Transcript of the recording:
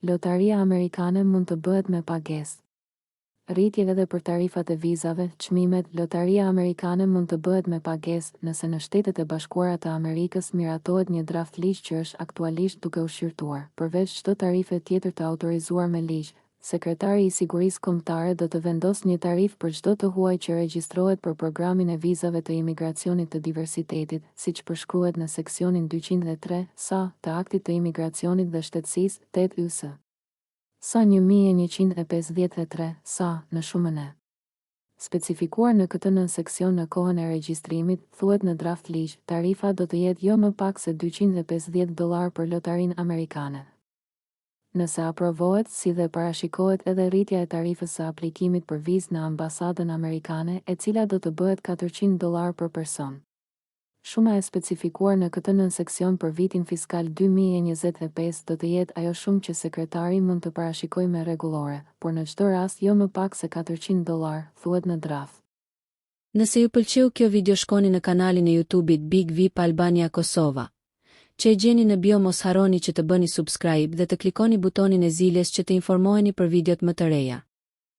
Lotaria amerikane mund të bëhet me pagesë. Rritje edhe për tarifat e vizave, çmimet, Lotaria amerikane mund të bëhet me pagesë, nëse në Shtetet e Bashkuara të Amerikës miratohet një draft-ligj që është aktualisht duke u shqyrtuar. Përveç çdo tarife tjetër të autorizuar me ligj, Sekretari i Sigurisë Kombëtare do të vendosë një tarifë për çdo të huaj që regjistrohet për programin e vizave të imigracionit të diversitetit, siç përshkruhet në seksionin 203, SA, të Aktit të Imigracionit dhe Shtetësisë, 8 US. SA 1153, SA, në shumën e specifikuar në këtë nënseksion në kohën e regjistrimit, thuhet në draft-ligj, tarifa do të jetë jo më pak se 250 dollarë për lotarinë amerikane. Nëse aprovohet, si dhe parashikohet edhe rritja e tarifës së aplikimit për vizë në ambasadën amerikane, e cila do të bëhet 400 dollarë për person. Shuma e specifikuar në këtë nënseksion për vitin fiskal 2025 do të jetë ajo shumë që sekretari mund të parashikojë me rregullore, por në çdo rast jo më pak se 400 dollarë, thuhet në draft. Nëse ju pëlqeu kjo video shkoni në kanalin e YouTube-it Big Vip Albania Kosova, që e gjeni në bio mos harroni që të bëni subscribe dhe të klikoni butonin e ziles që të informoheni për videot më të reja.